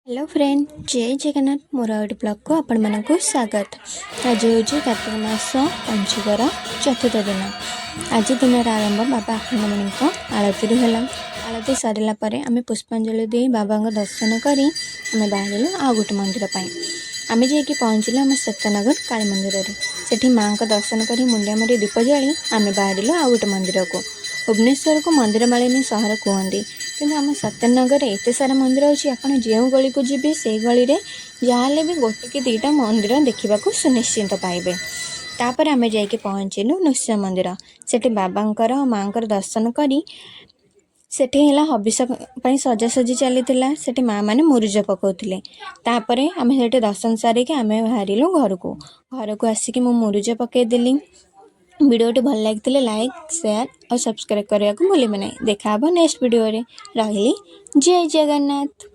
Hello friend, ଜୟ ଜଗନ୍ନାଥ। ମୋର ଆଉ ଗୋଟେ ବ୍ଲଗ୍କୁ ଆପଣମାନଙ୍କୁ ସ୍ୱାଗତ। ଆଜି ହେଉଛି କାର୍ତ୍ତିକ ମାସ ପଞ୍ଚୁକର ଚତୁର୍ଥ ଦିନ। ଆଜି ଦିନର ଆରମ୍ଭ ବାବା ଆଖଣ୍ଡମଣିଙ୍କ ଆଳତିରୁ ହେଲା। ଆଳତି ସରିଲା ପରେ ଆମେ ପୁଷ୍ପାଞ୍ଜଳି ଦେଇ ବାବାଙ୍କ ଦର୍ଶନ କରି ଆମେ ବାହାରିଲୁ ଆଉ ଗୋଟେ ମନ୍ଦିର ପାଇଁ। ଆମେ ଯାଇକି ପହଞ୍ଚିଲୁ ଆମ ସତ୍ୟନଗର କାଳୀ ମନ୍ଦିରରେ। ସେଠି ମାଆଙ୍କ ଦର୍ଶନ କରି, ମୁଣ୍ଡିଆ ମାରି, ଦୀପ ଜାଳି ଆମେ ବାହାରିଲୁ ଆଉ ଗୋଟେ ମନ୍ଦିରକୁ। ଭୁବନେଶ୍ୱରକୁ ମନ୍ଦିର ମାଳିନୀ ସହର କୁହନ୍ତି, କିନ୍ତୁ ଆମ ସତ୍ୟନଗରରେ ଏତେ ସାରା ମନ୍ଦିର ଅଛି, ଆପଣ ଯେଉଁ ଗଳିକୁ ଯିବେ ସେଇ ଗଳିରେ ଯାହାହେଲେ ବି ଗୋଟେ କି ଦୁଇଟା ମନ୍ଦିର ଦେଖିବାକୁ ସୁନିଶ୍ଚିତ ପାଇବେ। ତାପରେ ଆମେ ଯାଇକି ପହଞ୍ଚିଲୁ ନୃସିଂହ ମନ୍ଦିର। ସେଠି ବାବାଙ୍କର ଆଉ ମାଆଙ୍କର ଦର୍ଶନ କରି, ସେଠି ହେଲା ହବିଷ ପାଇଁ ସଜାସଜି ଚାଲିଥିଲା। ସେଠି ମାଆ ମାନେ ମୁରୁଜ ପକାଉଥିଲେ। ତାପରେ ଆମେ ସେଠି ଦର୍ଶନ ସାରିକି ଆମେ ବାହାରିଲୁ ଘରକୁ। ଘରକୁ ଆସିକି ମୁଁ ମୁରୁଜ ପକାଇଦେଲି। ଭିଡ଼ିଓଟି ଭଲ ଲାଗିଥିଲେ ଲାଇକ୍, ସେୟାର ଆଉ ସବସ୍କ୍ରାଇବ୍ କରିବାକୁ ଭୁଲିବେ ନାହିଁ। ଦେଖା ହେବ ନେକ୍ସଟ ଭିଡ଼ିଓରେ। ରହିଲି, ଜୟ ଜଗନ୍ନାଥ।